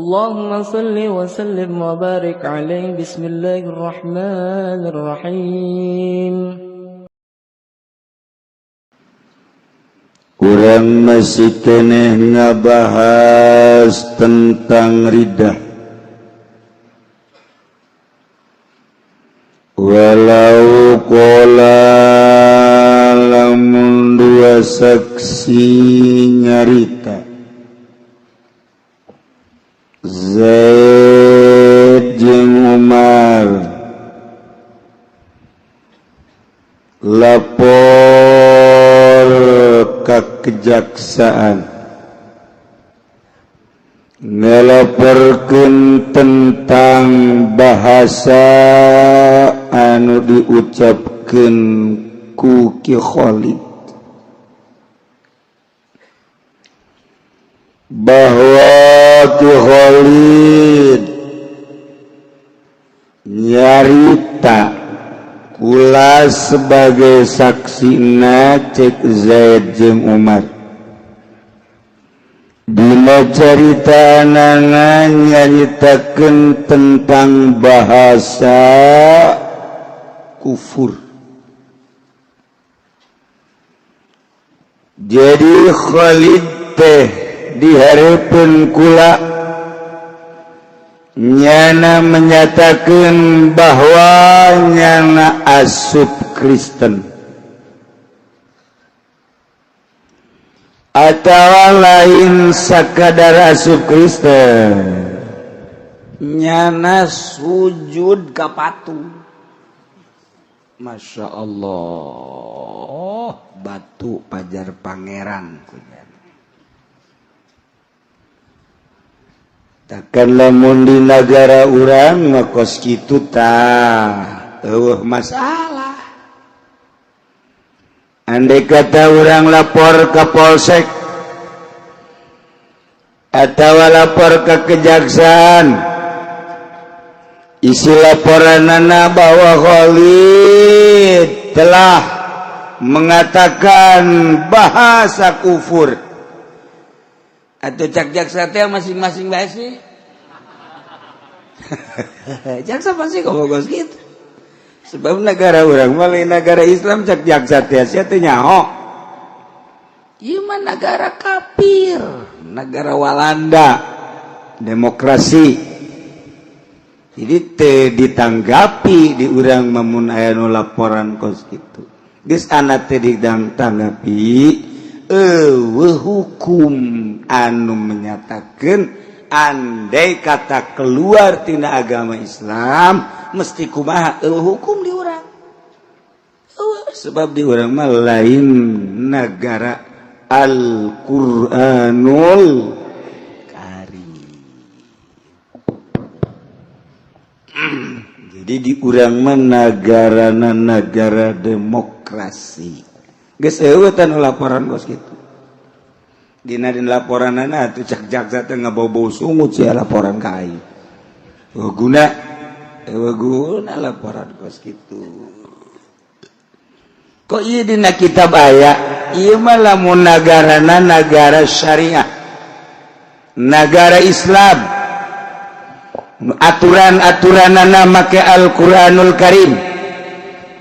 اللهم صل وسلم وبارك عليه. بسم الله الرحمن الرحيم. Urang masih keneh ngabahas tentang riddah. Walau qala lamun dua saksi nyarita Zaid jeung Umar lapor ka kejaksaan ngelaporkeun tentang bahasa anu diucapkeun ku Ki Khalid bahwa Ki Khalid nyarita kula sebagai saksina cek Zaid jeung Umar. Dina carita nana nyaritakeun tentang bahasa kufur. Jadi Khalid teh dihareupeun kula nyana menyatakan bahwa nyana asup Kristen atau lain sakadar asup Kristen, nyana sujud ka patung. Masya Allah, batu pajar pangeran kunyana. Takkan lamun di negara urang ngekos kitu tah eueuh masalah. Andai kata urang lapor ke polsek atau lapor ke kejaksaan, isi laporanana bahwa Khalid telah mengatakan bahasa kufur atau cak jaksa teh masing-masing bae sih. Jaksa pasti ngomong gitu. Sebab negara urang mah lain negara Islam, cak jaksa teh sia teh nyaho. Ieu mah negara kafir, negara Walanda, demokrasi. Jadi teh ditanggapi di urang mamun aya nu laporan kos kitu. Geus anak teh ditanggapi eueuh hukum anu menyatakan andai kata keluar tina agama Islam mesti kumaha, eueuh hukum di urang. Eueuh, sebab di urang mah lain negara Al-Qur'anul Karim. Jadi di urang mah nagarana negara demokrasi. Geus eueuh teh nu laporan kos kitu. Dina dina laporanana atuh cak jaksa teh ngabau-bau sungut sia laporan ka aing. Eueuh guna, eueuh guna laporan kos kitu. Kok ieu dina kitab aya, ieu mah lamun nagarana nagara syariah. Nagara Islam. Aturan-aturanana make Al-Qur'anul Karim.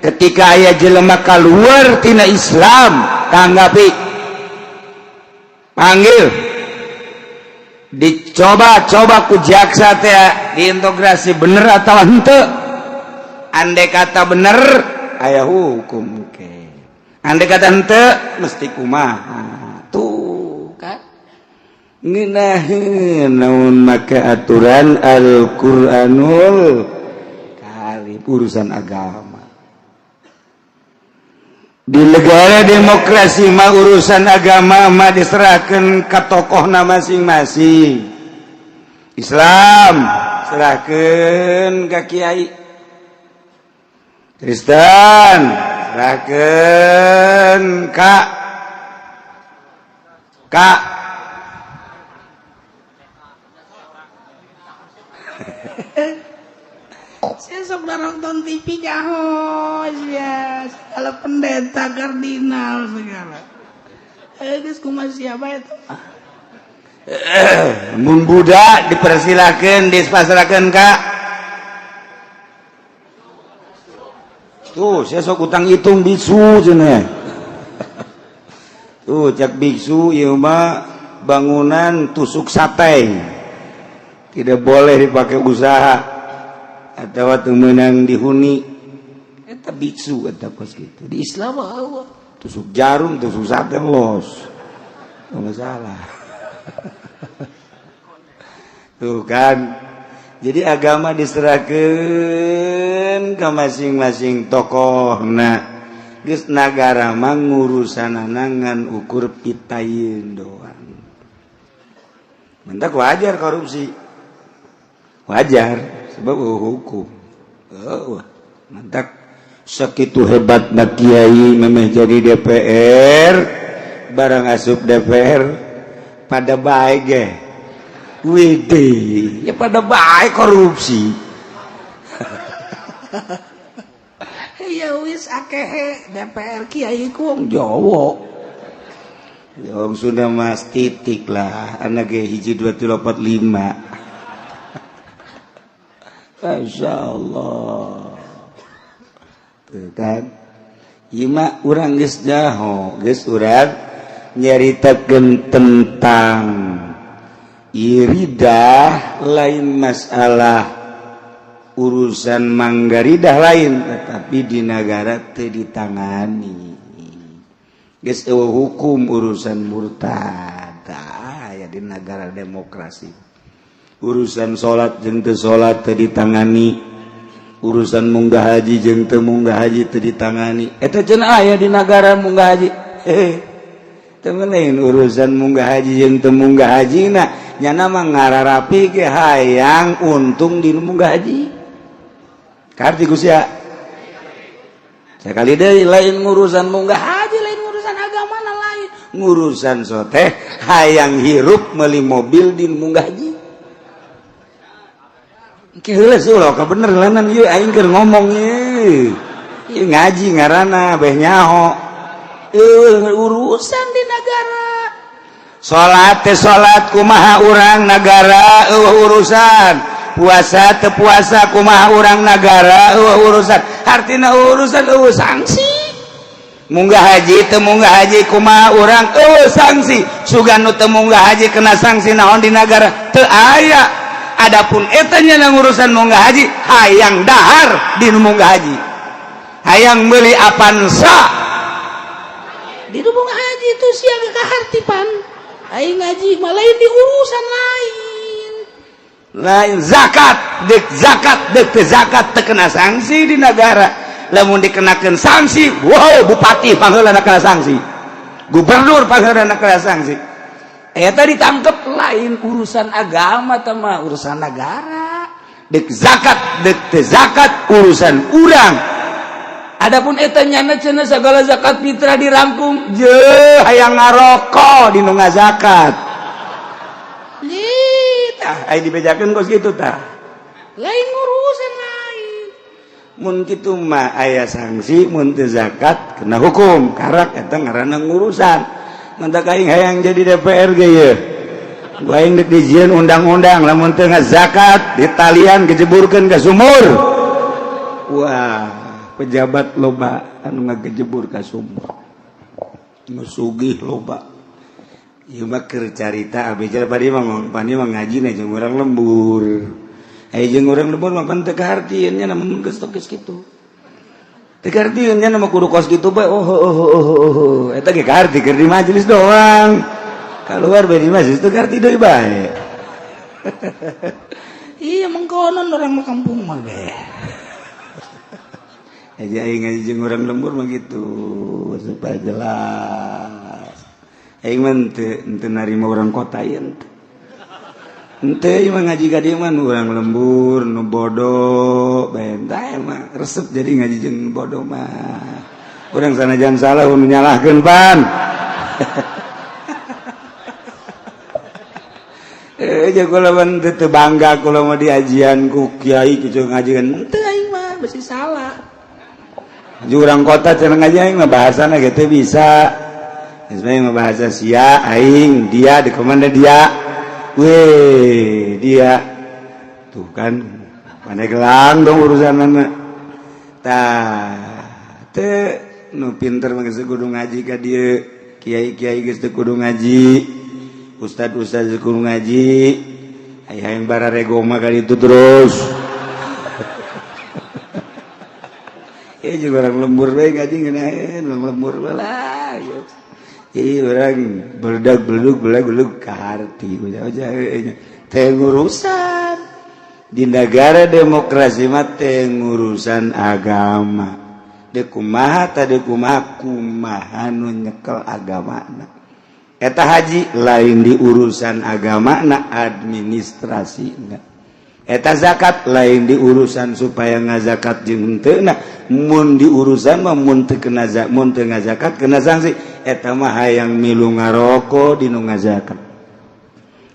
Ketika aya jelema keluar tina Islam, tanggapi, panggil, dicoba-coba ku jaksa teh diintegrasi bener atau henteu. Andai kata bener aya hukum ke, andai kata henteu mesti kumaha tuh kan ngeunaheun naon make aturan Al-Qur'anul Karim urusan agama. Di negara demokrasi mah urusan agama mah diserahkan ke tokohna masing-masing. Islam serahkan ke kiai, Kristen serahkan ka Saya sok nonton TV nyaho ya, segala pendeta kardinal segala. Eh geus kumaha siapa itu? Mun budak dipersilakan, dispasrakeun ka tuh, saya sok utang hitung biksu cenah. Tuh, cak biksu, ieu mah bangunan tusuk sate, tidak boleh dipakai usaha atau teu meunang dihuni. Eta biksu eta kos kitu. Di Islam mah Allah, tusuk jarum, tusuk sate, los teu masalah. Tuh kan, jadi agama diserahkan ke masing-masing tokoh. Nah, geus nagara mah ngurusanana ngan ukur pitayeun doang. Mentak wajar korupsi, wajar, sebab hukum. Oh, mantak sakitu hebat na kiai memeh jadi DPR, barang asup DPR pada baik ge. Wede, ya pada baik korupsi. Ya wis, akeh DPR kiai ku wong Jawa. Ya, wong Sunda mas titik lah, anak ge hiji, dua, tiga, empat, lima. Masya Allah. Tuh kan. Ieu mah urang geus nyaho, geus urang nyaritakeun tentang iridah, lain masalah urusan manggaridah lain, tetapi di negara teu ditangani, geus eueuh hukum urusan murtad. Aya di negara demokrasi urusan salat jeung teu salat teu ditangani, urusan munggah haji jeung teu munggah haji teu ditangani. Eta cenah aya di negara munggah haji, teu lain urusan munggah haji jeung teu munggah haji. Nah, nyana mah ngararapi ge hayang untung di munggah haji. Karti ku sia sekali deui, lain ngurusan munggah haji, lain ngurusan agama, lain ngurusan soteh hayang hirup meuli mobil di munggah haji. Heula ulah bener lanan ieu aing keur ngomong ieu. Ieu ngaji ngaranna beh nyaho. Urusan di negara. Salat teh salat kumaha urang nagara eueuh urusan. Puasa teu puasa kumaha urang nagara eueuh urusan. Artina urusan eueuh sanksi. Munggah haji teu munggah haji kumaha urang eueuh sanksi. Sugan nu teu munggah haji kena sanksi naon di nagara? Teu aya. Adapun etanya nang urusan munggah haji, hayang dahar di munggah haji, hayang beli Avanza di munggah haji itu sia kahartipan aing ngaji mah lain di urusan lain. Lain zakat, dek zakat dek teu zakat teu kena sanksi di negara. Lamun dikenakan sanksi, wow, bupati pangheulana kena sanksi, gubernur pangheulana kena sanksi. Eta ditangkep lain urusan agama mah, urusan negara. Dek zakat dek teu zakat urusan urang. Adapun eta nyana cenah segala zakat fitrah dirangkum. Je hayang ngarokok di nu ngazakat. Ih, tah aya dibejakeun kos kitu tah. Lain urusan lain. Mun kitu mah aya sanksi, mun teu zakat kena hukum karak, eta ngaranna ngurusan. Mantak aing hayang jadi DPR ge ye. Gua aing dek dijieun undang-undang, lamun teu ngazakat ditalian, kejeburkeun ke sumur. Wah, pejabat loba anu ngagejebur ka sumur, nu sugih loba. Ieu mah keur carita abdi padi mah, padi mah ngajina jeung urang lembur. Aya jeung urang lembur mah pan teu kahartieun nya, namun geus geus kitu. Teu kahartieun nya mah kudu kos kitu bae. Oh, eta ge kaharti keur di majelis doang. Keluar bae di majelis teu kaharti deui bae. Iya, mengkonon orang kampung mah ge. Aja aing ngaji jeung urang lembur mah gitu supaya jelas. Aing mah teu narima urang kota ieu henteu. Henteu, ieu mah ngaji ka dieu mah nu urang lembur, nu bodoh bae tah mah resep, jadi ngaji jeung bodoh mah. Urang sanajan salah nu nyalahkeun pan. Eh, jago lawan teu bangga kula mah diajian ku kiai kitu ngajian. Henteu, aing mah besi salah. Jurang kota cenah ngaji aing mah bahasana gitu bisa. Sebenarnya mah bahasa sia aing dia di komanda dia. Weh, dia tuh kan Pandeglang dong urusan anak. Tah, teu nu pinter mah geus kudu ngaji ka dieu. Kiai-kiai geus teu kudu ngaji. Ustad-ustad geus kudu ngaji. Aya hayang bararego mah ka ditu terus. Ieu juga orang lembur bae ngaji ngeunaheun, orang lembur bae lah. Ih, orang beledak beleduk beleg beleduk kaharti teh ngurusan di negara demokrasi mah teh ngurusan agama. Deuk kumaha tadi, kumaha kumaha nu nyekel agamana. Eta haji lain di urusan agama na, administrasi. Eta zakat lain di urusan supaya ngazakat jeung henteu na. Mun di urusan mah, mun teu kena, mun teu ngazakat kena sanksi. Eta mah hayang milu ngaroko di nu ngazakat,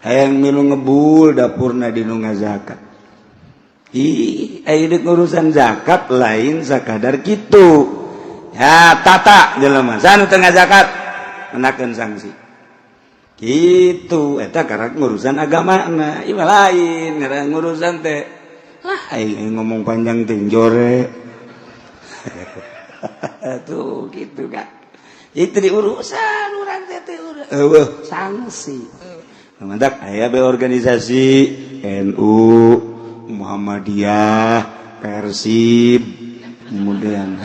hayang milu ngebul dapurna di nu ngazakat. Ih, aya urusan zakat lain sakadar kitu ya. Tata jelema sanu teu ngazakat kenakeun sanksi gitu. Eta karena ngurusan agama. Nah, ieu lain karena ngurusan teh lah. Aing ngomong panjang teh jore tuh gitu kan. Itu di urusan urang teh teh eueuh sanksi. Mantap, aya be organisasi NU, Muhammadiyah, Persib, kemudian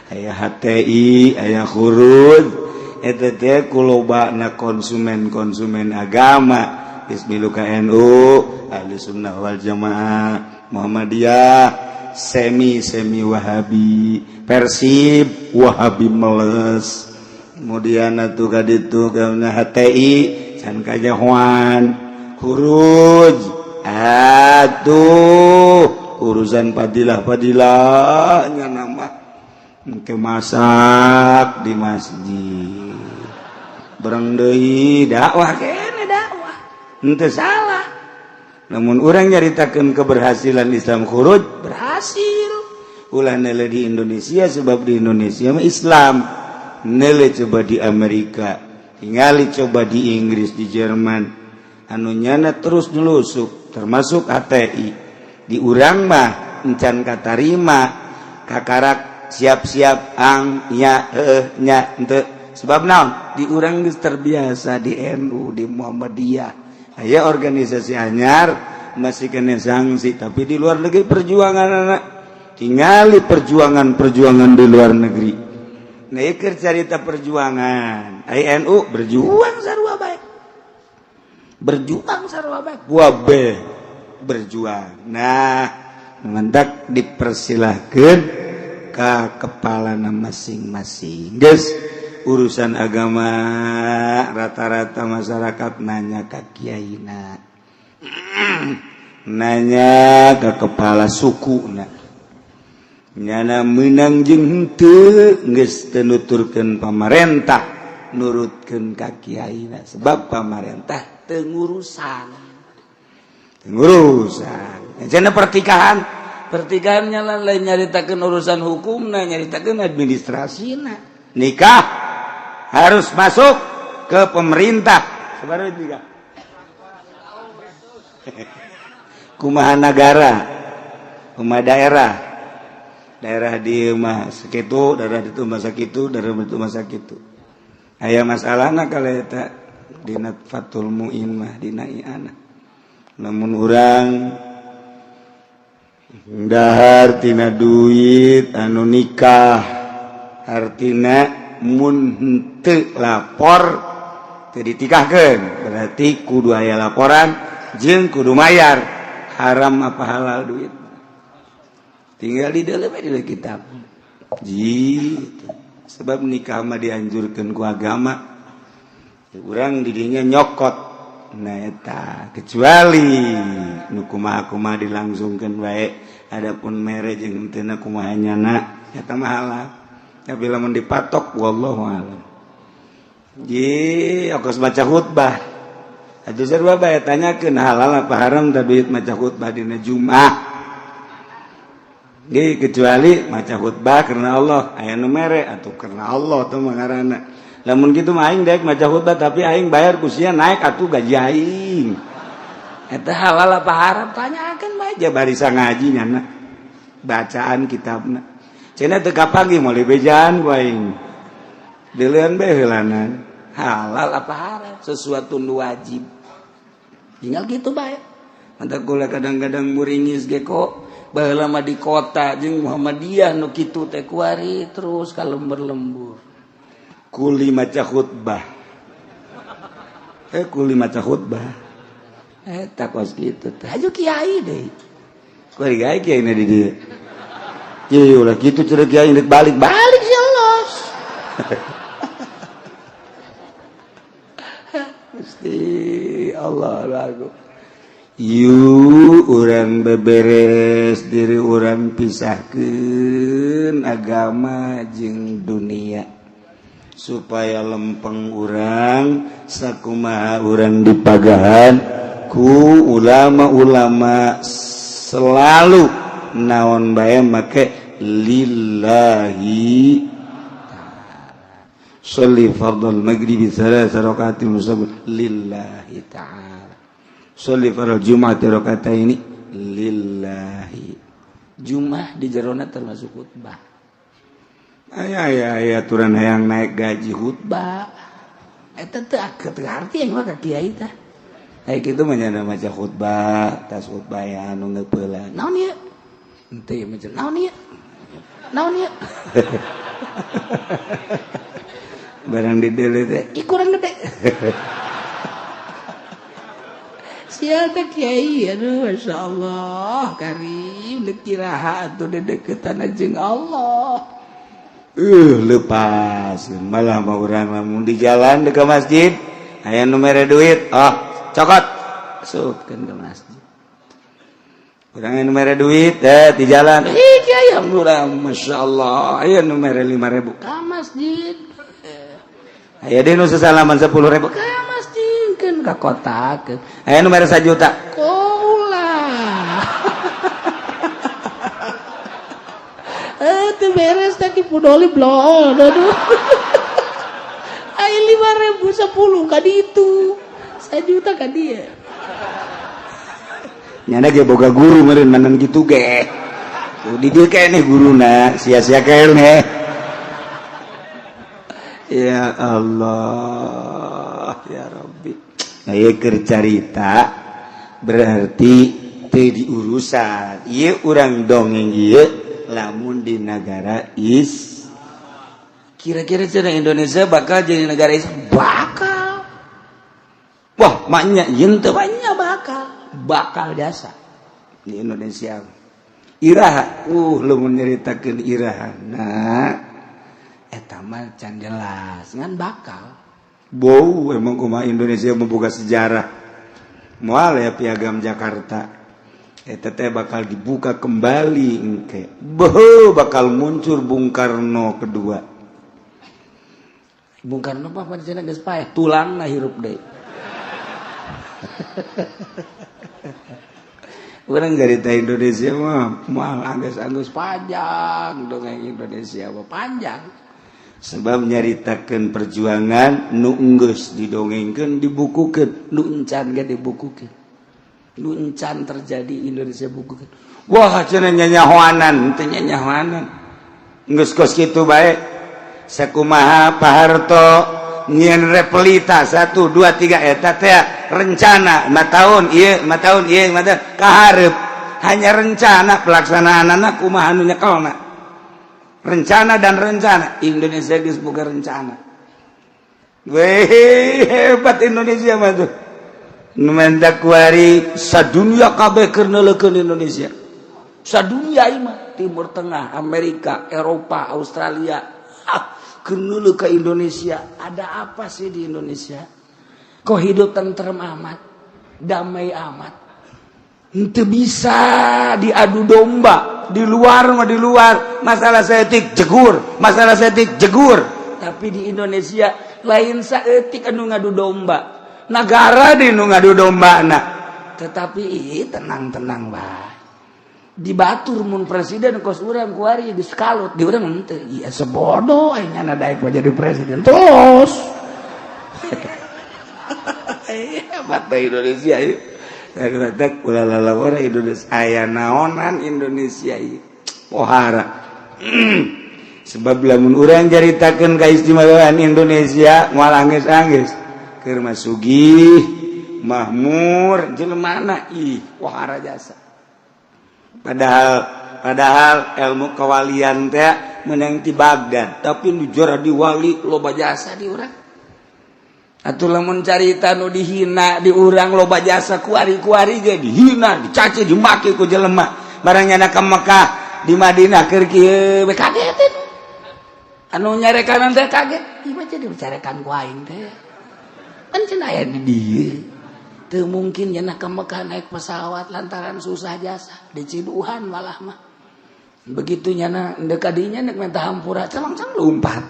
aya HTI, aya Khuruj. Eta teh kulobana konsumen-konsumen agama. Geus milu ka NU, Ahli Sunnah wal Jamaah, Muhammadiyah semi semi Wahabi, Persib Wahabi meles, kemudian atuh ka ditu ka HTI can kajahoan, Khuruj atuh urusan fadilah-fadilahnya nama ke masak di masjid bareng deui dakwah kene, dakwah henteu salah. Namun urang nyaritakeun keberhasilan Islam Khuruj berhasil, ulah nele di Indonesia, sebab di Indonesia mah Islam. Nele coba di Amerika, tingali coba di Inggris, di Jerman, anu nyana terus nyelusup termasuk HTI. Di urang mah encan katarima, kakarak siap-siap ang nya heuh nya henteu. Sebab naon? Di urang geus terbiasa di NU, di Muhammadiyah. Aya organisasi anyar masih kena sanksi. Tapi di luar negeri perjuangan anak tingali perjuangan-perjuangan di luar negeri. Nah, ieu cerita perjuangan NU berjuang sarua bae, berjuang sarua bae, wabe berjuang. Nah, mendak dipersilahkan ke kepala masing-masing. Guys, urusan agama rata-rata masyarakat nanya ke kiaina, nanya ke kepala suku. Nah, nyana menang jeung henteu geus teu nuturkeun pamarentah, nurutkeun ka kiaina, sebab pamarentah teu ngurusan, teu ngurusan. Cenah pertikahan, pertikahannya lain nyaritakeun urusan hukumna, nyaritakeun administrasina. Nikah harus masuk ke pemerintah. Sebenarnya nikah kumaha negara, kumaha daerah, daerah di mah sakitu, daerah itu mah sakitu, daerah itu mah sakitu. Aya masalahna kalau eta dina Fathul Muin mah, dina I'anah. Namun urang dahar tina duit anu nikah, artina mun henteu lapor teu ditikahkeun, berarti kudu aya laporan jeung kudu mayar. Haram apa halal duit? Tinggal di dalam di kitab gitu. Sebab nikah mah dianjurkan ku agama, urang didinya nyokot. Nah, eta kecuali nu kumaha-kumaha dilangsungkeun bae. Adapun mere jeung henteu kumaha nyana, eta mah halal. Tapi lamun dipatok, wallahu alam. Ji ongkos maca khutbah atuh sarua bae, tanyakeun halal apa haram da duit maca khutbah dina Jumat. Ge kecuali maca khutbah karena Allah, aya nu mere atuh karena Allah tuh mah ngaranna. Lamun kitu mah aing daek maca khutbah, tapi aing bayar ku sia, naik atuh gaji aing. Eta halal apa haram? Tanyakan bae barisa ngaji nyana. Bacaan kitabna. Cenah teu kapanggih, moal bejaan ku aing. Deuleun bae heulanan. Halal apa haram? Sesuatu nu wajib. Tinggal gitu bae. Mantap kula kadang-kadang muringis ge kok. Baheula mah di kota jeung Muhammadiyah nu kitu teh kuari terus ka lembur-lembur. Kuli maca khutbah. Kuli maca khutbah. Eta kos kitu teh. Aju kiai deui. Kuari gae kiai di dieu. Ieu ulah kitu cenah kiai rek balik balik sia los. Gusti Allah lagu. Yuk urang beberes diri urang, pisahkan agama jeung dunia supaya lempeng urang. Sakumaha urang dipagahan ku ulama-ulama, selalu naon bae make lillahi. Sholli fardal maghribi tsalatsa rakaatin musabbil lillahi ta'ala. Sholli fardal jumat ini lillahi. Jumah di jerona termasuk khutbah. Aya aya aya aturan hayang naik gaji khutbah. Eta teu arti yang mah ka kiai tah. Aya kitu mah nyana maca khutbah, tas khutbah ya anu ngeupelan. Naon ieu? Henteu maca naon ieu? Naon ieu? Barang di deuleu teh ih kurang gede. Sia teh kiai, aduh masyaallah karim deuk iraha atuh dedeukeutan jeung Allah. Lepas malah mau urang lamun di jalan dekat masjid aya nu mere duit, oh cokot asupkeun ke masjid. Urang anu mere duit eh di jalan, ih kiai alhamdulillah masyaallah aya nu mere 5.000 ka masjid. Aya deui nu sesalaman 10.000 ka masjid keun ka kota keun. Aya nu mere 1 juta. Ulah. Teu beres teh ki pudoli blon aduh. Aya 5.000 10 ka ditu. 1 juta ka dieu. Nyana ge boga guru meureun manan kitu ge. Tuh di dieu keneh guruna, sia-sia keneh. Ya Allah, ya Rabbi. Nah, ieu keur carita berarti teu diurusan. Ieu urang dongeng ieu lamun di negara is kira-kira cenah Indonesia bakal jadi negara Islam bakal. Wah, maknya yen teu banyak bakal bakal jasa di Indonesia. Iraha, lamun nyaritakeun iraha. Nah, eta mah can jelas ngan bakal. Bau emang kumaha Indonesia membuka sejarah. Moal ya Piagam Jakarta. Eta teh bakal dibuka kembali engke. Beuh, bakal muncul Bung Karno kedua. Bung Karno mah pancen geus paeh, tulangna hirup deui. Urang cerita Indonesia mah moal anggeus-anggeus panjang dongeng Indonesia mah panjang. Sebab nyaritakeun perjuangan nu enggeus didongengkeun, dibukukeun, nu encan ge dibukukeun. Nu encan terjadi Indonesia bukukeun. Wah, cenah nyanyahoanan, teu nyanyahoanan. Geus kos kitu bae. Sakumaha Pak Harto nyieun Repelita 1 2 3 eta teh rencana 5 tahun ieu, 5 tahun ieu, 5 tahun kahareup. Hanya rencana, pelaksanaanana kumaha nu nyekelna. Rencana dan rencana. Indonesia geus boga rencana. Weh, hebat Indonesia mah tuh. Nu mendak kuari sadunia kabeh keur neuleukeun Indonesia. Sadunia ieu mah, Timur Tengah, Amerika, Eropa, Australia. Keur neuleuh ka Indonesia. Ada apa sih di Indonesia? Kok hidup tentrem amat, damai amat. Henteu bisa diadu domba. Di luar mah di luar, masalah saeutik jegur, masalah saeutik jegur. Tapi di Indonesia lain saeutik anu ngadu domba. Nagara di nu ngadu domba na. Tetapi tenang-tenang bae. Di batur mun presiden kos urang kuari geus kalut, di urang henteu. Iya sebodoh aing nyana daek mah jadi presiden terus. Hebat Indonesia ieu. Saya ulah lalawara Indonesia aya naonan Indonesia ieu. Pohara. Sebab lamun urang caritakeun kaistimewaan Indonesia moal anggeus-anggeus. Keur mah sugih, mahmur, jelemana ih pohara jasa. Padahal ilmu kewalian teh menang ti Baghdad, tapi nu jora di wali loba jasa di urang. Atuh lamun carita nu dihina di urang loba jasa kuari-kuari ge dihina, dicaci, dimaki ku jelema. Barang nyana ka Mekah di Madinah keur kieu we kaget teh. Anu nyarekan teh kaget, ieu mah jadi dicarekan ku aing teh. Kan cenah aya di dieu. Teu mungkin nyana ka Mekah naik pesawat lantaran susah jasa, diciduhan malah mah. Begitu nyana ndek kadinya nek minta hampura cang-cang lompat.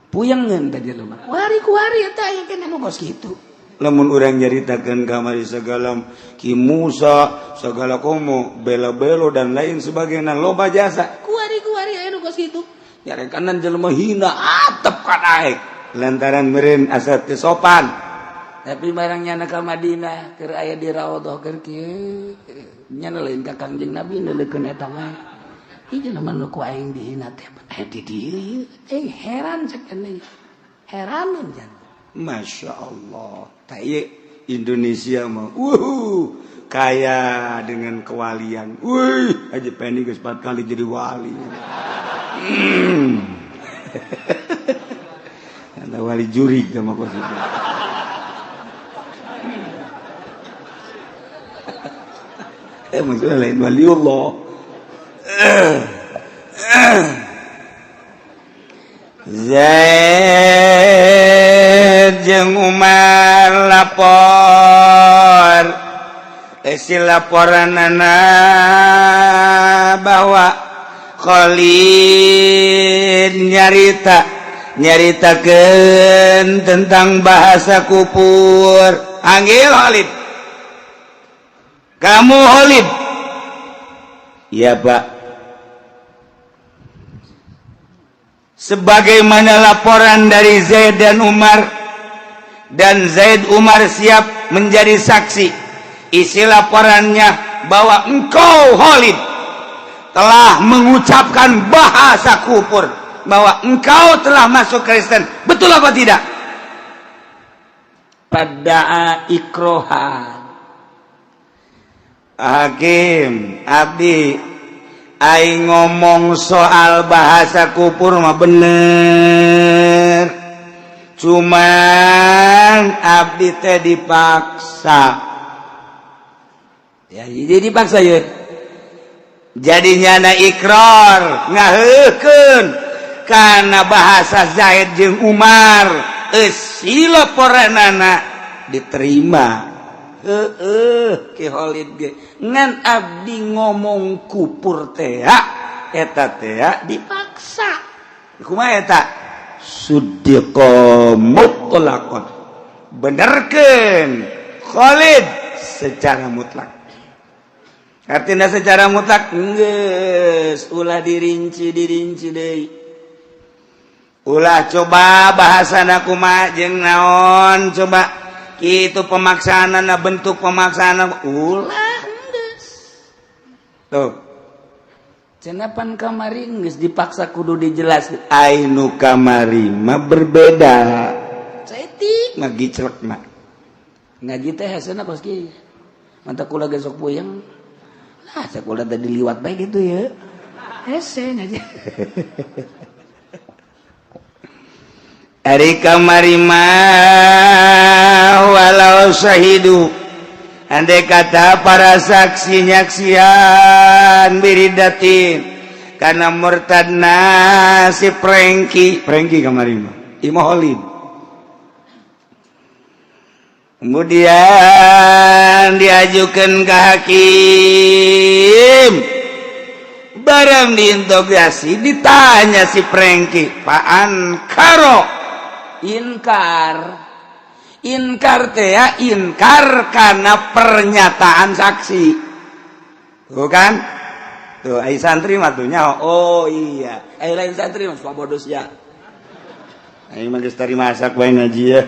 Puyengeun teh jelema. Kuari-kuari eta aya keneh nu kos kitu. Lamun urang nyaritakeun kamari segala Ki Musa, segala komo, bela-belo dan lain sebagainya loba jasa. Kuari-kuari aya nu kos kitu. Nyarekan jelema hina atep ka daek lantaran meureun asa teu sopan. Tapi barang nyana ka Madinah keur aya di raudhah keur kieu nyana lain ka Kangjeng Nabi neuleukeun eta mah. Ieu jelema nu ku aing dihina teh aya di dieu. Heran cek cenah. Heraneun jan. Masya Allah. Tak Indonesia mah kaya dengan kewalian. Wih, Haji Pendi geus 4 kali jadi wali. Ada wali jurig sama kos itu. Maksudnya lain waliullah. Zaid jeung Umar lapor. Si laporanana bahwa Khalid nyaritakeun tentang bahasa kupur. Panggil Khalid. Kamu Khalid? Iya, Pak. Sebagaimana laporan dari Zaid dan Umar, dan Zaid Umar siap menjadi saksi. Isi laporannya bahwa engkau Khalid telah mengucapkan bahasa kufur, bahwa engkau telah masuk Kristen. Betul apa tidak? Pada ikrohan Hakim abdi aing ngomong soal bahasa kufur mah bener, cuman abdi teh dipaksa. Ya jadi dipaksa ya. Jadi nyana ikrar ngaheukeun kana bahasa Zaid jeung Umar, eusi laporanana diterima. Heeh, Ki Khalid ge ngan abdi ngomong kupur teh eta teh dipaksa. Kumaha eta? Suddiqa mutlaqan. Benerkeun Khalid secara mutlak. Artinya secara mutlak geus ulah dirinci-dirinci deui. Ulah coba bahasana kumaha jeung naon coba itu pemaksaan bentuk pemaksaan ulah geus. Tuh. Cenapan kamari geus dipaksa kudu dijelaskeun. Ainu kamari mah berbeda. Saeutik ngagiclek mah. Ngaji teh hesena kos kieu. Manta kula ge sok puyeng. Lah sakola tadi liwat bae gitu ya. Hese ngaji. Ari kamari mah walau syahidu, andai kata para saksi nyaksian biridatin karena murtadna si Prengki, Prengki kamari mah Imam Khalid. Kemudian diajukan ke hakim, barang diinterogasi ditanya si Prengki, Pak Ankaro inkar. Inkar teh ya, inkar karena pernyataan saksi, bukan? Tuh, ai santri mah tuh nyaho. Oh iya, ai lain santri mah suka bodoh sia. Aing mah geus tari masak bae ngaji ya.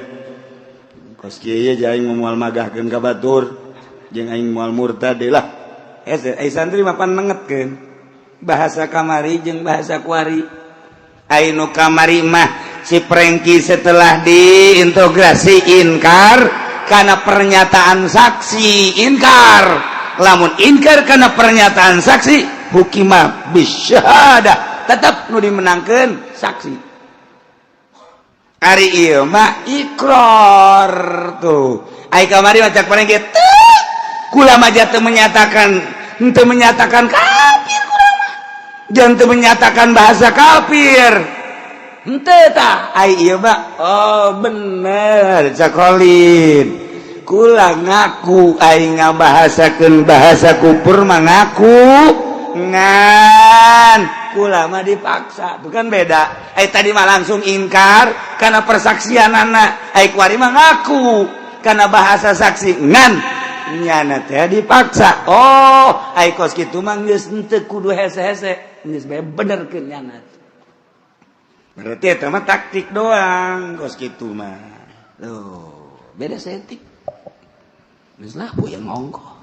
Kos kieu ye aing moal magahkeun ka batur jeung aing moal murtad lah. Eh, santri mah pan nengetkeun bahasa kamari jeung bahasa kuari. Ai nu kamari mah si Prengki setelah diintegrasi inkar karena pernyataan saksi, inkar. Lamun inkar karena pernyataan saksi, hukima bisyahadah, tetap nu dimenangkeun saksi. Ari ieu mah ikrar tuh. Ai kamari mah cak Prengki teu, kula mah teu menyatakan, henteu menyatakan kafir kula mah, jangan teu menyatakan bahasa kafir henteu tah. Ai ieu mah, oh bener cak Khalid, kula ngaku aing ngabahasakeun bahasa kufur mah ngaku, ngan kula mah dipaksa. Itu kan beda. Ai tadi mah langsung ingkar karena persaksian anak, ai kuari mah ngaku karena bahasa saksi, ngan nyana teh dipaksa. Oh, ai kos kitu mah geus henteu kudu hese-hese, geus bae benerkeun nyana. Berarti eta mah taktik doang kos kitu mah. Tuh, beda setik. Geus lah puyeng ongkoh.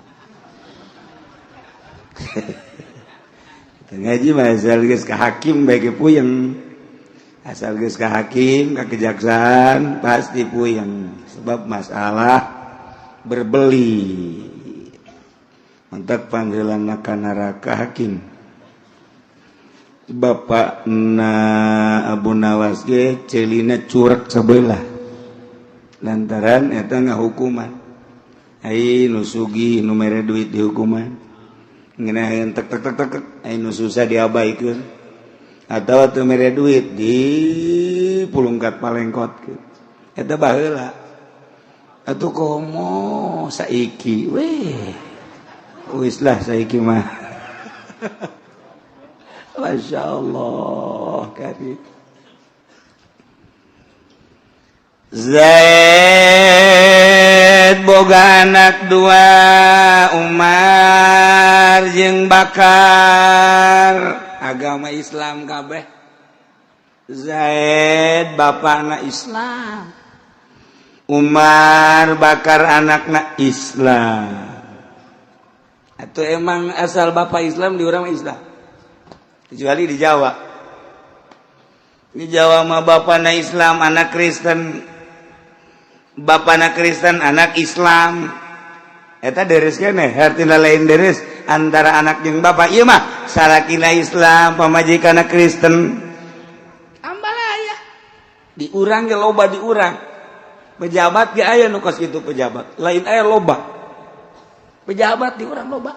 Ngaji mah asal geus ka hakim bae ge puyeng. Asal geus ka hakim, ka kejaksaan pasti puyeng sebab masalah berbeli. Mantak panggilan ka neraka hakim. Bapak na Abu Nawas ge celina curek sebelah lantaran eta ngahukuman. Ai nu sugih, nu mere duit dihukuman ngenaheun tek tek tek tek. Ai nu susah diabaikeun atawa teu mere duit di pulungkat palengkot. Eta baheula atuh, komo saiki weh, wis lah saiki mah. Masya Allah karim. Zaid boga anak dua, Umar jeung Bakar, agama Islam kabeh. Zaid bapakna Islam, Umar Bakar anakna Islam. Atau emang asal bapak Islam di urang Islam, kecuali di Jawa. Di Jawa mah bapakna Islam, anak Kristen, bapakna Kristen, anak Islam. Eta deres keneh, artina lain deres antara anak jeung bapak. Ieu mah salakina Islam, pamajikanna Kristen. Ambalaya. Di urang ge loba, di urang pejabat ge aya nu kos kitu. Pejabat lain aya loba. Pejabat di urang loba.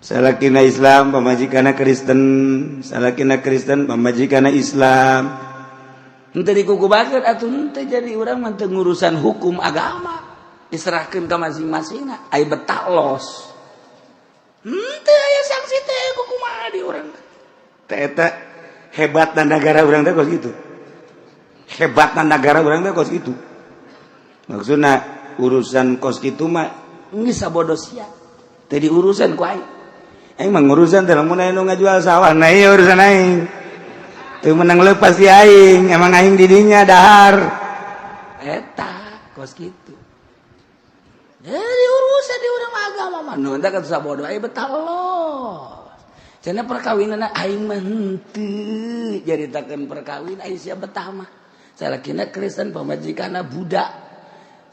Salakina Islam, pamajikanna Kristen, salakina Kristen, pamajikanna Islam. Henteu dikukubakeun atuh, henteu. Jadi urang mah teu ngurusan hukum agama, diserahkeun ka masing-masingna. Ai betah los, henteu aya sanksi teh kumaha di urang. Teh eta hebat dan negara urang teh kos kitu. Hebat dan negara urang teh kos kitu. Maksudna urusan kos kitu mah geus sabodo sia teh diurusan ku aing. Aing mah ngurusan teh, lamun aya nu ngajual sawah, nah ieu urusan aing. Teu menang lepas di aing, emang aing di dinya dahar. Eta kos kitu. Jadi urusan di urang agama mah nu kan sabodo, ai betah los. Cenah perkawinan aing mah henteu jaritakeun perkawin, ai sia betah mah. Salakina Kristen, pamajikanna Buddha.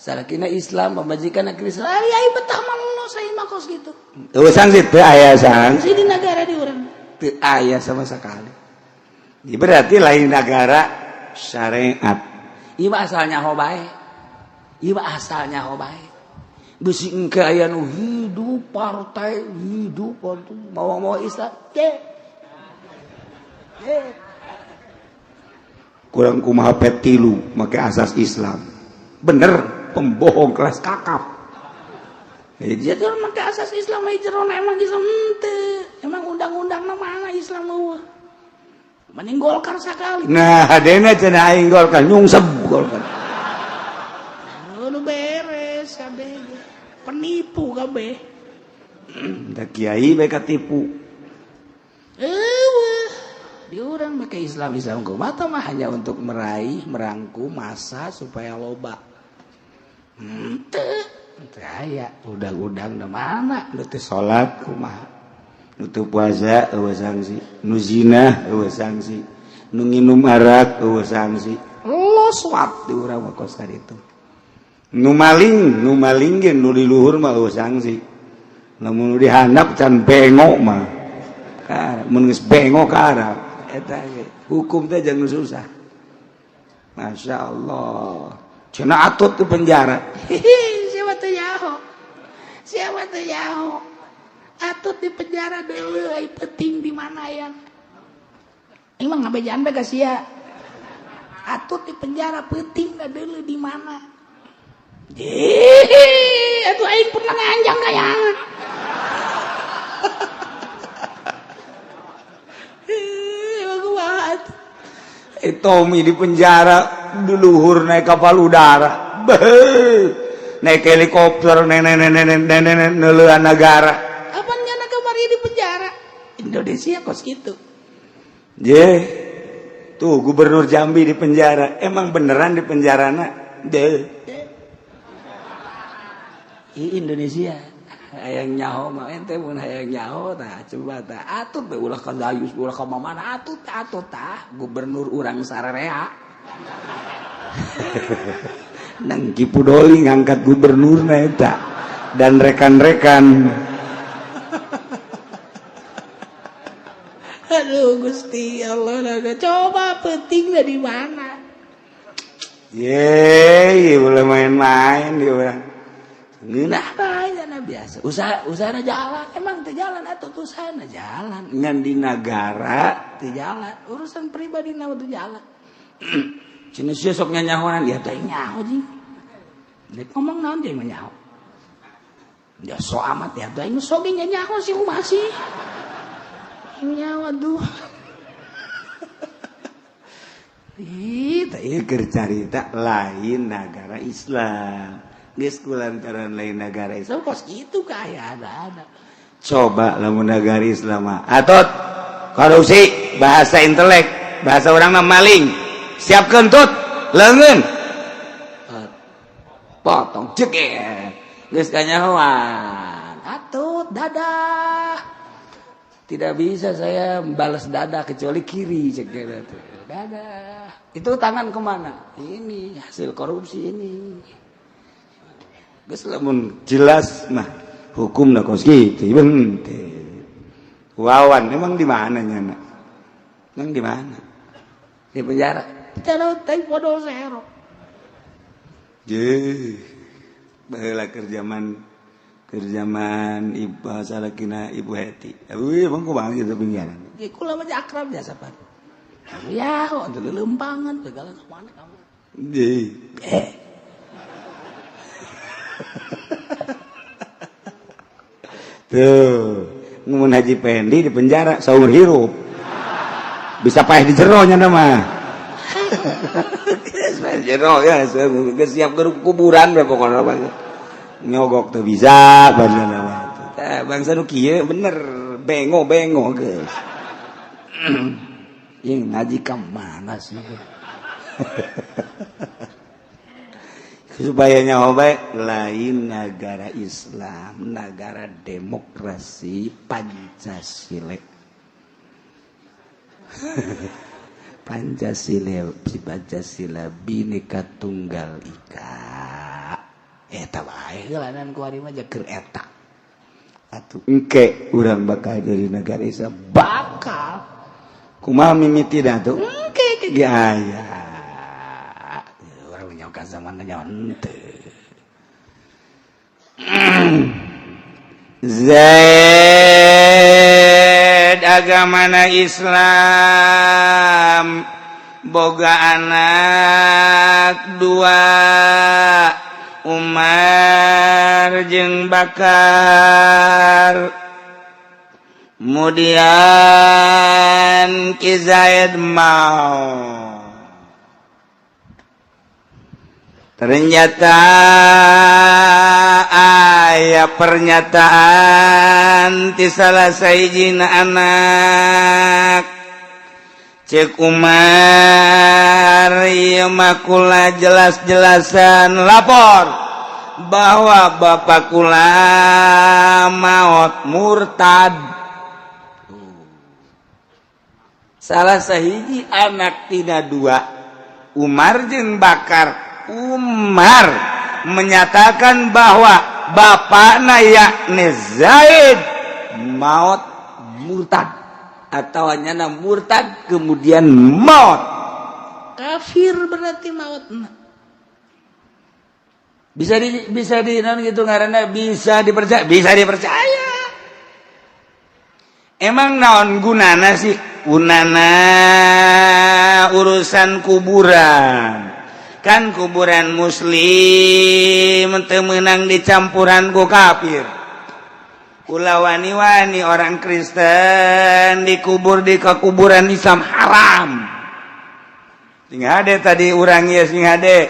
Salakina Islam, pamajikanna Kristen. Ari aing betah mah los, aing mah kos kitu. Tuh, sanksi teu aya sanksi. Di negara di urang. Teu aya sama sekali. Ya, berarti lain negara syariat. Ieu mah asal nyaho bae. Ieu mah asal nyaho bae. Bisi engke aya nu hidup partai, hidup partai mawa-mawa Islam teh. Eh. Kurang kumaha P3 make asas Islam. Bener, pembohong kelas kakap. Jadi dia make asas Islam jerona emang Islam henteu. Emang undang-undang mana Islam eueuh. Mending Golkar sekali. Nah, hadena cenah aing Golkar nyungsep Golkar. Nu beres kabeh. Penipu kabeh. Da kiai bae katipu. Di urang make Islam Islam kumaha mah hanya untuk meraih, merangkum masa supaya loba. Henteu, teu aya udang-udang da mana nu teu salat kumaha, nu teu puasa eueuh sanksi, nu zina eueuh sanksi, nu nginum arak eueuh sanksi. Los wat di urang mah kos itu. Nu maling, nu maling ge nu di luhur mah eueuh sanksi. Lamun nu di handap can bengok mah. Mun geus bengok ka arah eta ge hukum teh jangan susah. Masya Allah. Cenah atut ke penjara. Hihi, siapa tuh nyaho? Siapa tuh nyaho? Atut di penjara dulu, ai penting di mana yang? Emang ngabejaan bae ka sia. Atut di penjara penting dah dulu di mana? Hihi, atuh aing pernah nganjang kayangan. Tommy di penjara duluhur naik kapal udara, beuh, naik helikopter, nenek nenek nenek neuleuan negara. Apa nyana kamari di penjara? Indonesia kos gitu. Je, tuh gubernur Jambi di penjara, emang beneran di penjarana? Deh. I Indonesia hayang nyaho mah ente mun hayang nyaho tah coba tah atut teh ulah ka Gayus ulah ka mana atut atut tah gubernur urang sararea. Nang Ki Pudoli ngangkat gubernurna eta dan rekan-rekan. Aduh Gusti Allah, coba penting dari mana? Ye, boleh main-main di orang. Ngeunah bae cenah biasa. Usaha usahana jalan, emang teu jalan atuh usahana jalan. Ngan di nagara teu jalan, urusan pribadi na teu jalan. Cenah sia sok nyanyahoan ya teh nyaho jeung. Nek ngomong naon jeung nyaho. Ya so amat ya teh sok ge nyaho sih kumaha sih. Nyaho aduh. Ih, teh keur carita lain nagara Islam. Geus kulantaran lain negara Islam kos gitu kaya ada. Coba lamun negara Islam mah atot korupsi bahasa intelek bahasa orang mah maling siap kentut leungeun potong jeger geus kanyahoan atut dadah tidak bisa saya balas dadah kecuali kiri cek dadah itu tangan kemana ini hasil korupsi ini. Geus lamun jelas mah hukumna kos kitu henteu. Wawan emang di mana nyana? Emang di mana? Di penjara. Teh podo zero. Ye. Baheula keur zaman ibu salakina Ibu Heti. Euy emang kumaha kitu penjara? Ge kula mah akrab biasa pan. Ya, kok lelempangan segala ka mana kamu. Ye. Tuh, mun Haji Pendi di penjara saumur hirup. Bisa paeh di jero nya mah. Geus paeh jero ya, geus siap ke kuburan we pokona mah. Nyogok teu bisa bangsa mah. Tah bangsa nu kieu bener bengo-bengo geus. Ieu ngaji ka mana sih? Supaya nyaho bae lain negara Islam, negara demokrasi Pancasila. Pancasila, Pancasila Bhinneka Tunggal Ika. Eta bae heulanan ku ari mah keur eta. Atuh engke urang bakal jadi negara Islam bakal. Kumaha mimiti da tuh? Engke ge aya. Zaman henteu. Zaid agamana Islam boga anak dua Umar jeung Bakar. Kemudian Ki Zaid mau ternyata aya pernyataan ti salah sahijina anak Cek Umar, ieu mah kula jelas-jelasan lapor bahwa bapak kula maot murtad. Salah sahiji anak tina dua, Umar jeung Bakar, Umar menyatakan bahwa bapakna, yakni Zaid, maut murtad atau nyana murtad kemudian maut kafir, berarti maut. Bisa di non gitu karena bisa dipercaya, bisa dipercaya. Emang naon gunana sih? Gunana urusan kuburan kan, kuburan muslim teu meunang dicampuran ku kafir. Ulah wani-wani orang Kristen dikubur di kekuburan Islam, haram. Sing hade tadi urang ya, sing hade.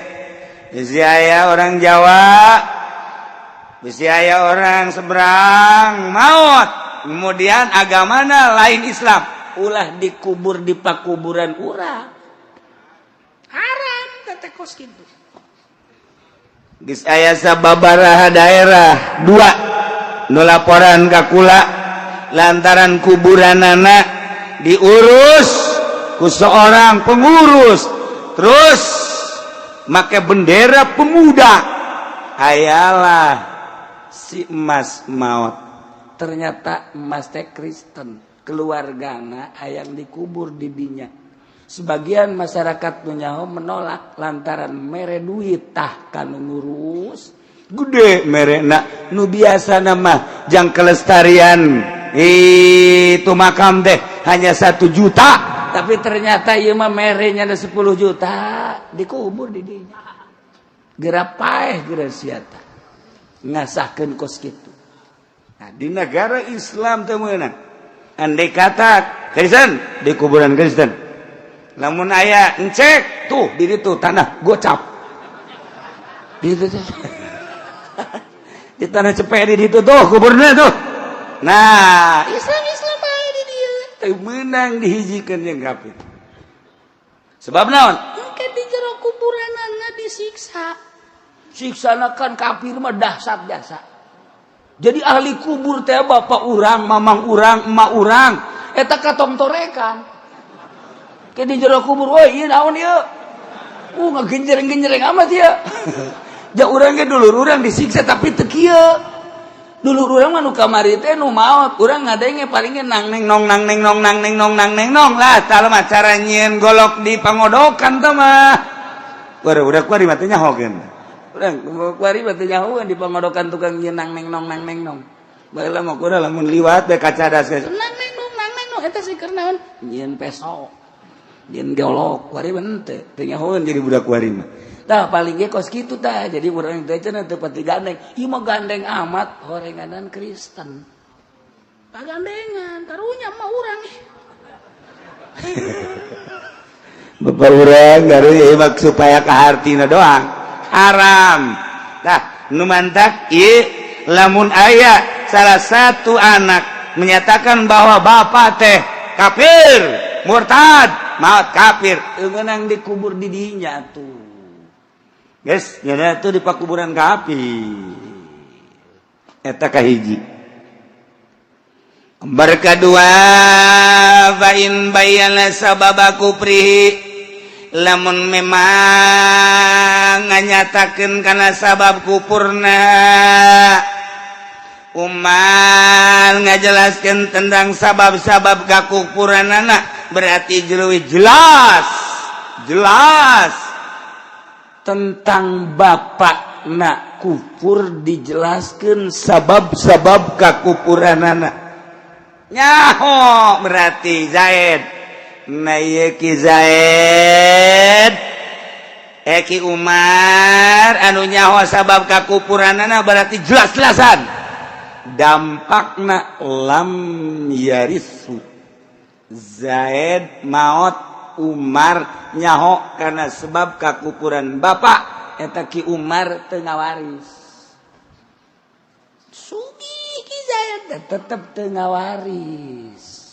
Bisi aya orang Jawa, bisi aya orang seberang maut, kemudian agamana lain Islam, ulah dikubur di pakuburan urang. Haram teh kos kitu. Geus aya sababaraha daerah, dua nu laporan ka kula lantaran kuburanana diurus ku seorang pengurus, terus make bendera pemuda, ayalah si emas maut. Ternyata emas teh Kristen, keluargana hayang dikubur di dinya. Sebagian masyarakat nyaho menolak lantaran mere duit tah kanu ngurus. Gede merena. Nu biasa nama jang kelestarian itu makam deh hanya 1 juta. Tapi ternyata ieu mah merenya ada 10 juta, dikubur di dinya. Geura paeh, geura siata ngasahkeun kos kitu. Nah, di negara Islam teu meunang. Andai kata Kristen di kuburan Kristen, lamun aya encek tuh di ditu tanah gocap di ditu, di tanah cepet di ditu tuh kuburnya tuh. Nah, Islam Islam bae di dieu teu meunang dihijikeun jeung kafir. Sebab naon? Engke di jero kuburanana disiksa. Siksana kan kafir mah dahsyat jasa. Jadi ahli kubur teh bapak urang, mamang urang, emak urang eta katongtorekan ke di jero kubur. Woi, ieu naon ieu? Ngagenjereng-genjereng amat ya. Ja urang ge dulur urang disiksa, tapi teu kieu. Dulur urang mah nu kamari teh nu maot, urang ngadenge paling ge nang neng nong nang neng nong nang neng nong nang neng nong lah. Tah mah cara nyieun golok di pangodokan tah mah. Udah udah kuari mah teh nyahokeun. Urang kuari mah teh nyahokeun di pangodokan tukang nyieun nang neng nong nang neng nong. Baheula mah kudu lamun liwat teh kacadas geus. Nang neng nong nang neng nong eta sih keur naon? Nyieun peso. Nyieun golok kuari mah henteu. Teu nyahoeun jadi budak kuari mah. Tah, paling ge kos kitu tah. Jadi urang teh cenah teu pati gandeng. Ieu mah gandeng amat horenganan Kristen. Pagandengan karunya mah urang. Bapak urang garu ieu mah supaya kahartina doang. Haram. Tah, nu mantak ieu lamun aya salah satu anak menyatakan bahwa bapak teh kafir, murtad, maut kafir, meunang dikubur di dinya tuh. Guys, nyana tuh di pakuburan kafir. Eta kahiji. Berkedua, fa in bayyana sababa kufrihi, lamun memang nganyatakeun kana sabab kufurna. Umar ngajelaskan tentang sabab-sabab kakufuranana, berarti leuwih jelas jelas. Tentang bapak nak kufur dijelaskan. Sabab-sabab kakufuranana nyaho, berarti Zaid. Nah, ieu Ki Zaid, Ki Umar anu nyaho sabab kakufuranana, berarti jelas-jelasan dampakna lam yarisu. Zaid maot, Umar nyaho karena sebab kakufuran bapak eta, Ki Umar teu ngawaris. Sugih Ki Zaid tetep teu ngawaris.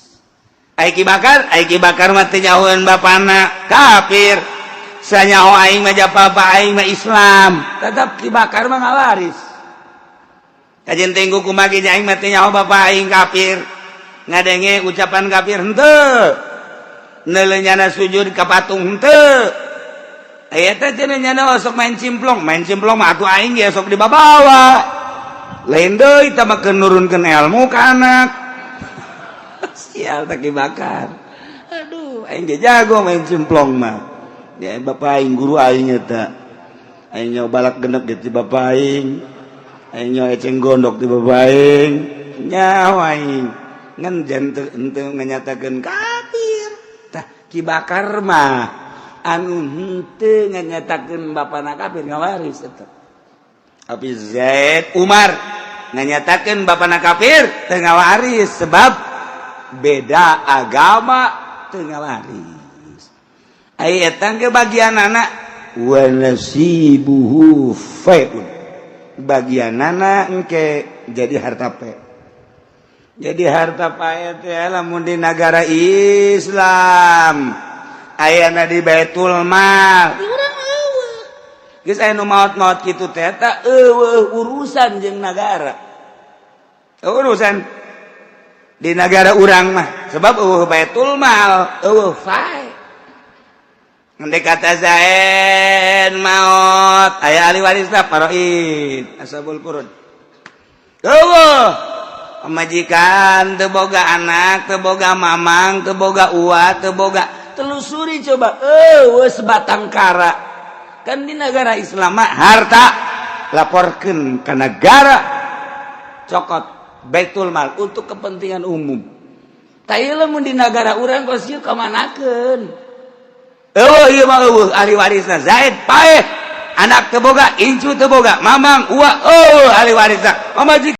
Ai Ki Bakar, ai Ki Bakar mah teu nyahoeun bapana kafir. Sanyaho aing mah bapa aing mah Islam, tetap Ki Bakar mah ngawaris. Kajen tenggu kumaha ge aing mah teu nyaho bapa aing kafir. Ngadenge ucapan kafir henteu. Neuleuh nyana sujud ka patung henteu. Aya teh cenah nyana sok main cimplong mah atuh aing ge sok dibabawa. Lain deui tah mah nurunkeun ilmu ka anak. Sial tak dibakar. Aduh, aing ge jago main cimplong mah. Ya bapak aing guru aing eta. Aing nyawa balak genep ge ti bapak aing. Aing nyawa eceng gondok ti bapak aing. Nyawa aing. Ngan jangan henteu nganyatakeun kafir. Tah Ki Bakar mah anu henteu nganyatakeun bapana kafir ngawaris eta. Tapi Zaid Umar nganyatakeun bapana kafir teu ngawaris sebab beda agama teu ngawaris. Ai eta ge bagianana wa nasibuhu fai'un. Bagianana engke jadi harta pe. Jadi harta pae teh lamun di negara Islam ayana di Baitul Mal. Geus aya nu maot-maot kitu teh eta eueuh urusan jeung nagara. Urusan di negara urang mah sebab eueuh Baitul Mal, eueuh fai. Andai kata Zaid maot, aya ahli warisna faraid, ashabul furud. Eueuh pamajikan teu boga anak, teu boga mamang, teu boga uwa, teu boga, telusuri coba eueuh sebatang kara. Kan di negara Islam mah harta laporkeun ke negara, cokot Baitul Mal untuk kepentingan umum. Tah ieu lamun di negara urang kos ieu kamanakeun? Eueuh ieu mah eueuh ahli warisna Zaid paeh, anak teu boga, incu teu boga, mamang, uwa eueuh ahli warisna, pamajikan.